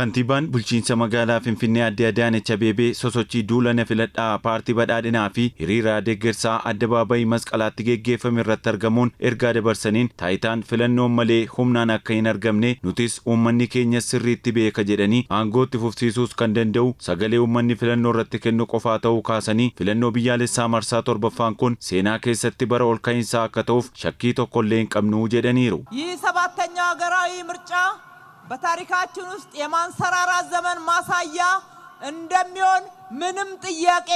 Kantiibaan bulchiinsa magaalaa Finfinnee Aadde Adaanech Abeebee sosochii duula na filadhaa paartii badhaadhinaa fi hiriira deeggarsaa addabaabayii Masqalaatti geggeeffame irratti argamuun ergaa dabarsaniin, taayitaan filannoon malee humnaan akka hin argamne nutis uummanni keenyas sirriitti beeka jedhanii, aangoo itti fufsiisuus kan danda'u sagalee uummanni filannoo irratti kennu qofaa ta'uu kaasanii, filannoo biyyaalessaa marsaa torbaffaan kun seenaa keessatti bara ol ka'iinsaa akka ta'uuf shakkii tokkollee hin qabnu jedhaniiru. ይህ ሰባተኛው ሀገራዊ ምርጫ በታሪካችን ውስጥ የማንሰራራት ዘመን ማሳያ እንደሚሆን ምንም ጥያቄ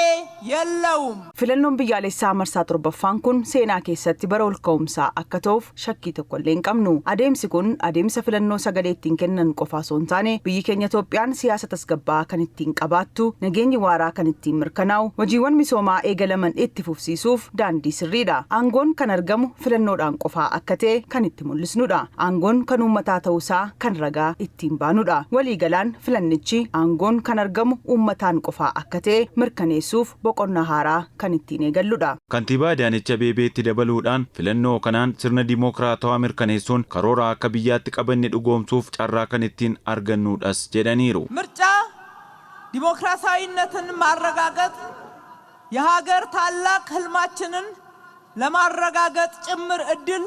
የለውም። Filannoon biyyaalessaa marsaa torbaffaan kun seenaa keessatti bara ol ka'umsaa akka ta'uuf shakkii tokkollee hin qabnu. Adeemsi kun adeemsa filannoo sagalee ittiin kennan qofaa osoo hin taane, biyyi keenya Itoophiyaan siyaasa tasgabbaa'aa kan ittiin qabaattu, nageenyi waaraa kan ittiin mirkanaa'u, hojiiwwan misoomaa eegalaman itti fufsiisuuf daandii sirriidha. Aangoon kan argamu filannoodhaan qofaa akka ta'e kan itti mul'isnudha. Aangoon kan uummataa ta'uusaa kan ragaa ittiin baanudha. Waliigalaan filannichi aangoon kan argamu uummataan qofaa akka ta'e mirkaneessuuf boqonnaa haaraa kan ittiin eegalludha. Kantiibaa Adaanech Abeebeetti dabaluudhaan, filannoo kanaan sirna dimookiraatawaa mirkaneessuun karoora akka biyyaatti qabanne dhugoomsuuf carraa kan ittiin argannudhas jedhaniiru. ምርጫ ዲሞክራሲያዊነትን ማረጋገጥ የሀገር ታላቅ ህልማችንን ለማረጋገጥ ጭምር እድል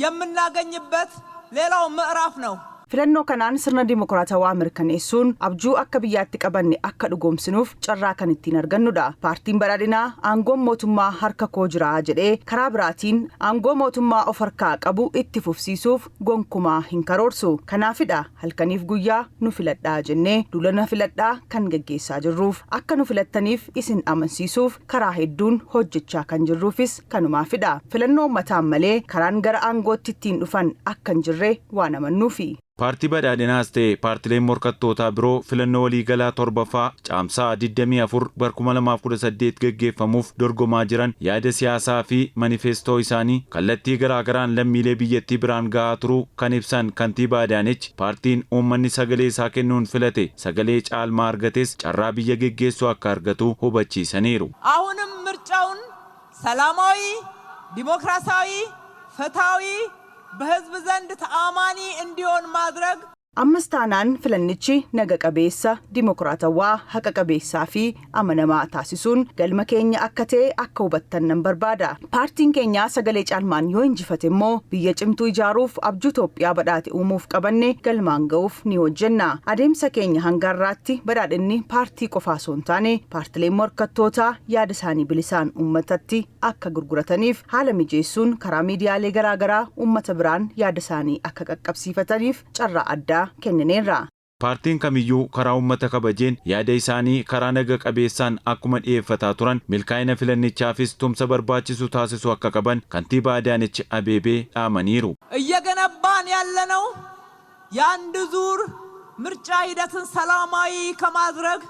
የምናገኝበት ሌላው ምዕራፍ ነው። Filannoo kanaan sirna dimokiraatawaa mirkaneessuun abjuu akka biyyaatti qabanne akka dhugoomsinuuf carraa kan ittiin argannudha. Paartiin badhaadhinaa aangoon mootummaa harka koo jira jedhee karaa biraatiin aangoo mootummaa of harkaa qabu itti fufsiisuuf gonkumaa hin karoorsu. Kanaafidha halkaniif guyyaa nu filadhaa jennee duula na filadhaa kan geggeessaa jirruuf. Akka nu filattaniif isin amansiisuuf karaa hedduun hojjechaa kan jirruufis kanumaafidha. Filannoo uummataan malee karaan gara aangootti ittiin dhufan akka hin jirre waan amannuufi. Paartii badhaadhinaas ta'e paartileen morkattootaa biroo filannoo waliigalaa torbaffaa Caamsaa 24 bara 2018 geggeeffamuuf dorgomaa jiran yaada siyaasaa fi manifeestoo isaanii kallattii garaagaraan lammiilee biyyattii biraan gahaa turuu kan ibsan kantiibaa Adaanech, paartiin uummanni sagalee isaa kennuun filate sagalee caalmaa argates carraa biyya geggeessuu akka argatu hubachiisaniiru. አሁንም ምርጫውን ሰላማዊ፣ ዲሞክራሲያዊ፣ ፍትሃዊ፣ በህዝብ ዘንድ ተአማኒ እንዲሆን ማድረግ Ammas taanaan filannichi naga qabeessa, dimokiraatawaa, haqa qabeessaa fi amanamaa taasisuun galma keenya akka ta'e akka hubattan nan barbaada. Paartiin keenya sagalee caalmaan yoo injifate immoo biyya cimtuu ijaaruuf, abjuu Itoophiyaa badhaate uumuuf qabanne galmaan ga'uuf ni hojjenna. Adeemsa keenya hanga har'aatti badhaadhinni paartii qofaa osoo hin taane, paartileen morkattootaa yaada isaanii bilisaan uummatatti akka gurgurataniif haala mijeessuun karaa miidiyaalee garaagaraa uummata biraan yaada isaanii akka qaqqabsiifataniif carraa addaa kennineerra. Paartiin kamiyyuu karaa uummata kabajeen yaada isaanii karaa naga qabeessaan akkuma dhiyeeffataa turan, milkaa'ina filannichaafis tumsa barbaachisu taasisuu akka qaban kantiibaa Adaanech Abeebee dhaamaniiru. እየገነባን ያለነው የአንድ ዙር ምርጫ ሂደትን ሰላማዊ ከማድረግ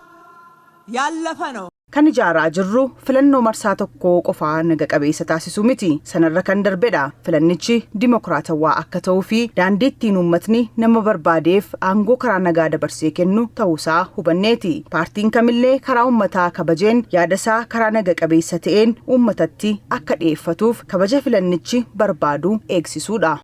ያለፈ ነው። Kan ijaaraa jirru filannoo marsaa tokkoo qofaa naga qabeessa taasisuu miti. Sanarra kan darbedha. Filannichi dimokiraatawaa akka ta'uu fi daandii ittiin uummatni nama barbaadeef aangoo karaa nagaa dabarsee kennu ta'uusaa hubanneeti. Paartiin kamillee karaa uummataa kabajeen yaadasaa karaa naga qabeessa ta'een uummatatti akka dhiyeeffatuuf kabaja filannichi barbaadu eegsisuudha.